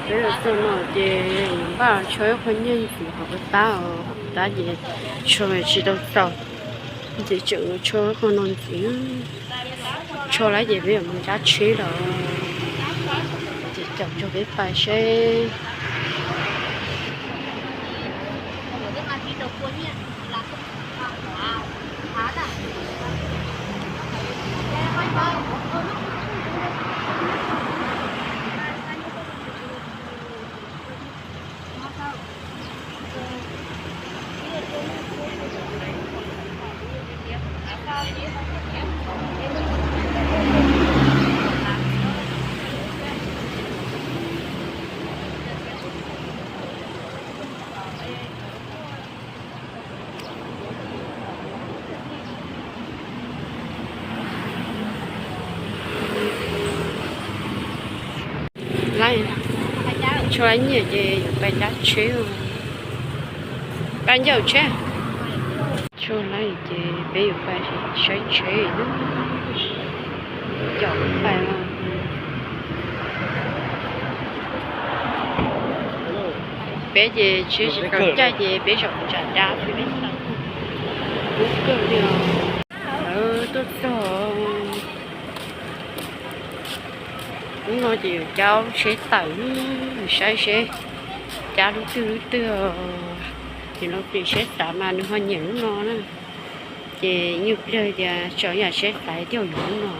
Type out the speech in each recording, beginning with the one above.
Peb los txog no ces npaj tsho ib qho nyiaj ntxiv hauv pab, hauv pab ces tsho tsis tau txaus, ces tseem tsho ib qho no ntxiv. Tsho lawm ces peb yuav mus cab tsheb lawm, ces caum tso peb pais seb. Laib, tshuav nyiaj ces yuav pais cab tsheb, pab ncauj tsheb. Tshuav lawm ces peb yuav pais saib tsheb, caum pais. Peb ces tsheb tsis tau caij ces peb zaum ntsam dab peb tau kawg li os. Tuaj txog hnub no ces yuav cab tsheb tawm, saib seb cab lub twg lub twg. Nim no pem siab xav mas nws ho nyiam lub no na, ces ib nyuag pliag tias tsaus yam siab xav thiaj yuav lub no.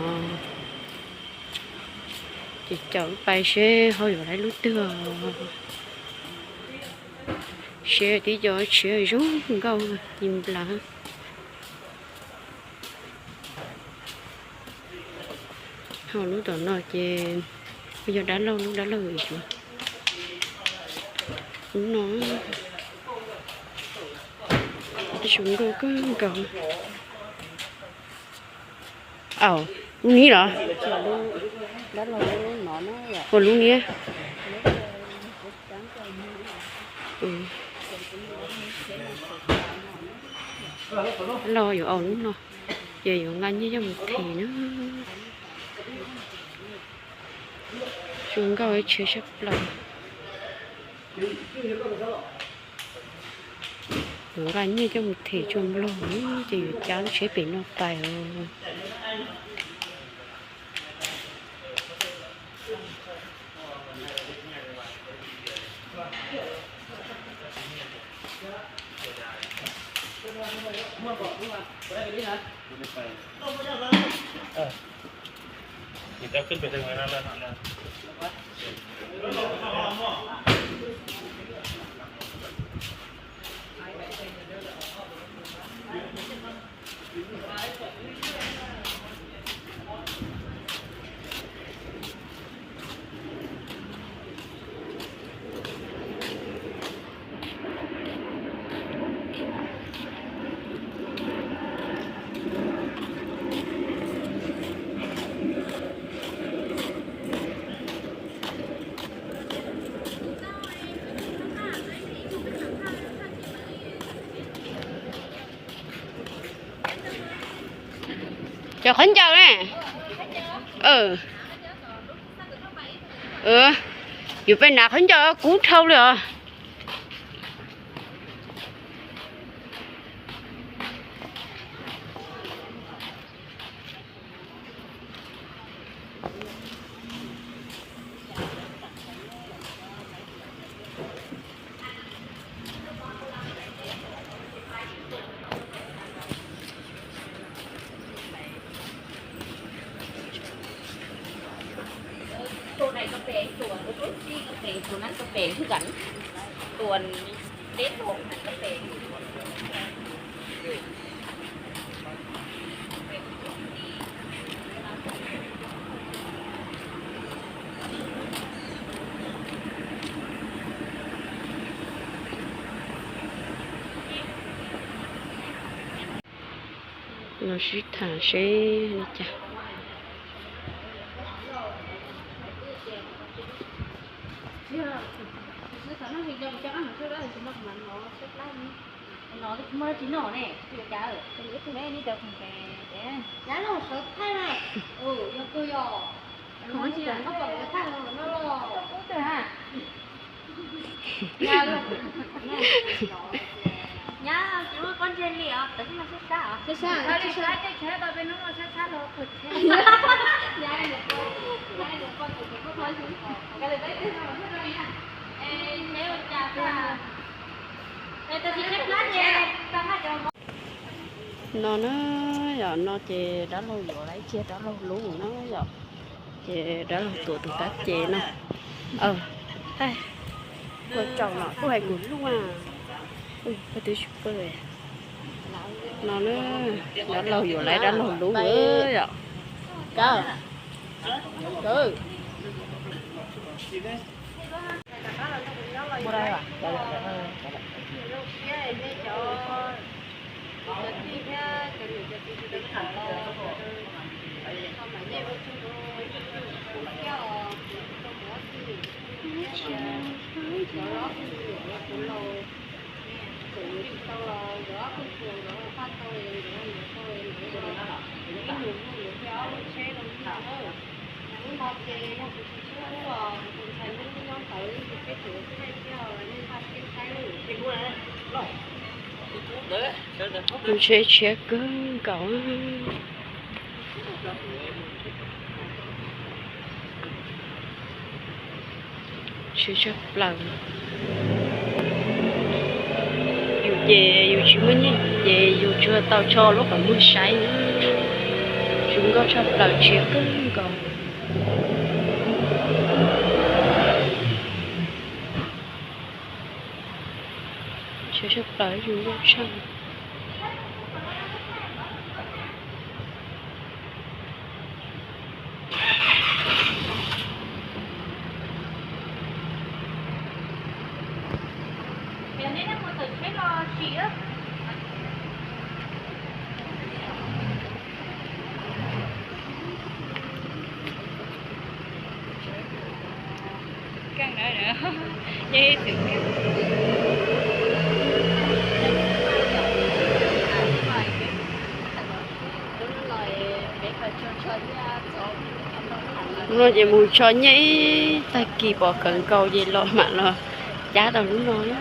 Ces caum pais seb ho yuav lub twg. Seb tib co tshiab zoo nkauj li nplas. Ho lub tom no ces yog dab laug, lub dab laug yuav lub no, zoo nkauj kawg nkaus. Au, lub niab los? Ua lub niab. Los yuav au lub no, ces yuav nqa nyiaj coj mus them na. Zoo nkauj ib tsheb tshaj plaws. Yuav nqa nyiaj coj mus them tso nplog, ces yuav cab lub tsheb pem no pais os. Cov khaub ncaws ne. Yuav pais hnav khaub ncaws kub dhau li os. Tua neeg ko pem, tua tus tub txib ko pem, tus neeb ko pem twb kam, tua teb tua neeg ko pem. Los sib tham seb li cas. Ub, tawg ha. No na, yog no ces dab laug yuav lawm, ib txhia dab laug lub na yom. Ces dab laug tuav tus kab ces no. Ua tsaug no kuj hais kuv lub. No na, dab laug yuav lawm, dab laug lub yom. Tsheb tshiab kawg nkaus. Tshiab tshaj plaws. Yus ces yus tsis muaj nyiaj ces yus tsuas tau tso lub qhov muag saib. Zoo nkauj tshaj plaws, tshiab kawg nkaus. Tshiab tshaj plaws, zoo nkauj tshaj. Hnub no ces mus tso nyiaj ib tag kis pom kawg nkaus ces los mam los cab tau lub no na.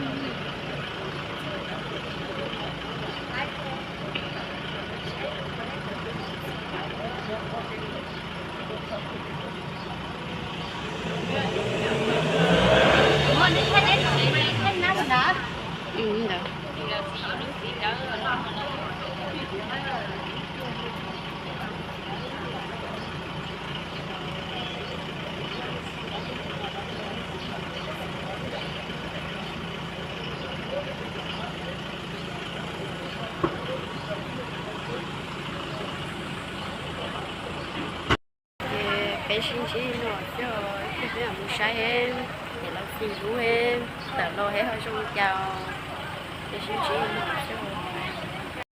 Ces peb sib ntsib no xwb, peb mus saib ces lawv fij lub tawm los es ho zoo cas. Peb sib ntsib no xwb.